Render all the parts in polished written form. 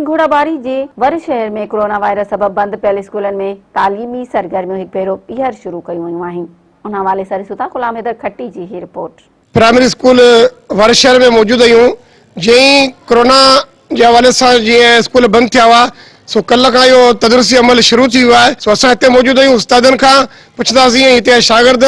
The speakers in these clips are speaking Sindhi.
گهوڙاٻاري جي ور شهر ۾ ڪورونا وائرس سبب بند پيل اسڪولن ۾ تعليمي سرگرميون هڪ ڀيرو ٻيهر شروع ڪيون ويون آهن. ان حوالي سان ڏسون ٿا غلام حيدر کٽي جي هي رپورٽ. پرائمري اسڪول ور شهر ۾ موجود آهيون جئين ئي ڪورونا جي حوالي سان جيئن اسڪول بند ٿيا هئا سو ڪلهه کان اهو تدرسي عمل شروع ٿي ويو آهي سو اسان هتي موجود آهيون استادن کان پڇنداسين ۽ هتي جا شاگرد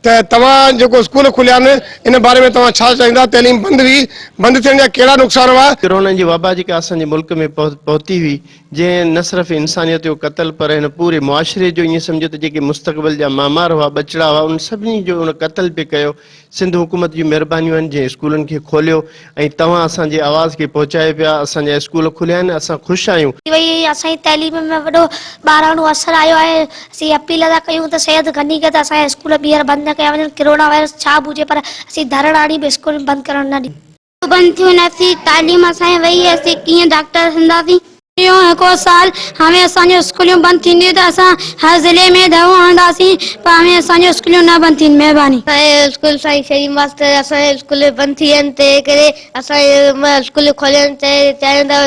ته توهان جيڪو اسڪول کليا آهن ان باري ۾ توهان ڇا چاهيندا تعليم بند هئي بند ٿيڻ جا ڪهڙا نقصان هئا. ڪرونا جي وبا جيڪا اسان جي ملڪ ۾ پهتي هئي جنهن نه صرف انسانيت جو قتل پر هن پوري معاشري جو ائين سمجهو ته جيڪي مستقبل جا معمار هئا ٻچڙا هئا انهن سڀني جو ان قتل پئي ڪيو سنڌ حڪومت جون مهربانيون آهن جنهن اسڪولن کي کوليو ۽ توهان اسان جي آواز کي پهچايو پيا اسان جا اسڪول کليا آهن اسان خوش آهيون. ٿي وئي ۽ اسان جي تعليم ۾ وڏو ٻاراڻو اثر آيو آهي اسين اپيل ٿا ڪيون ته سيد غني کي ته اسان جا اسڪول ٻيهر بند نه ڪيا وڃن ڪرونا وائرس ڇا به هجي پر اسين ڌرڻا هڻي به اسڪول بند ڪرڻ نه ڏينداسين. بند ٿيون اسين تعليم اسان جي وئي اسين ڪيئن ڊاڪٽر ٿينداسين. اهو هڪڙو سال هاڻي اسان جون اسڪوليون بند ٿينديون ته اسان هر ضلعي ۾ ڌرڻو هڻنداسين پر هاڻي اسان جون اسڪوليون نه بند ٿين مهرباني. اسان جو اسڪول سائين شريف ماستر اسان جو اسڪول بند ٿي ويا آهن تنهن ڪري اسان جو اسڪول کولڻ چاهيون ٿا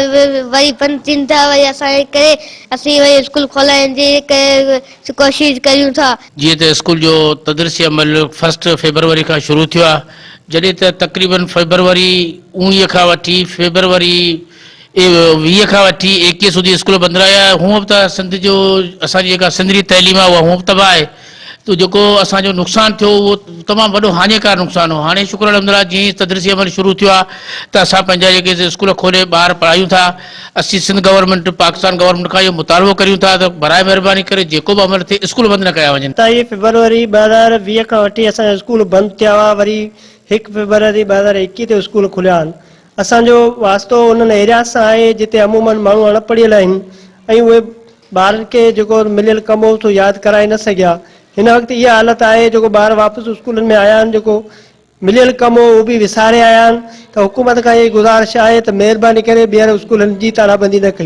وري بند ٿين ٿا وري اسان جي ڪري اسين وري اسڪول کولائڻ جي ڪوشش ڪريون ٿا. جيئن ته اسڪول جو تدريسي عمل فرسٽ فيبروري کان شروع ٿيو آهي جڏهن ته تقريبن فيبروري اوڻيهه کان وٺي فيبروري 20 کان وٺي 21 سوڌي اسڪول بند رهيا هونء به ته سنڌ جو اسان جي جيڪا سنڌ جي تعليم آهي اها هونء به تباهه آهي ته جيڪو اسان جو نقصان ٿيو اهو تمام وڏو هاڃيڪار نقصان هو هاڻي شڪر الحمدلله جيئن ئي تدريسي عمل شروع ٿيو آهي ته اسان پنهنجا جيڪي اسڪول کولي ٻار پڙهايون ٿا اسين سنڌ گورنمينٽ پاڪستان گورنمينٽ کان اهو مطالبو ڪريون ٿا ته براء مهرباني ڪري جيڪو به عمل ٿئي اسڪول بند نه ڪيا وڃن. ستاويهه فيبروري 2020 کان وٺي اسان جا اسڪول بند ٿيا هئا وري هڪ فيبروري 2021 تي اسڪول کليا آهن اسان جو واسطو انهن ايرياز سان آهي جتي عموماً ماڻهو اڻ پڙهيل آهن ۽ اهي ٻارن کي جيڪو مليل ڪم هو سو ياد ڪرائي نه سگهيا. هن وقت اها حالت آهي جيڪو ٻار واپس اسڪولن ۾ آيا آهن جيڪو مليل ڪم هو اهو به وساري آيا آهن ته حڪومت کان اهي گذارش آهي ته مهرباني ڪري ٻيهر اسڪولن جي تالابندي نه ڪئي.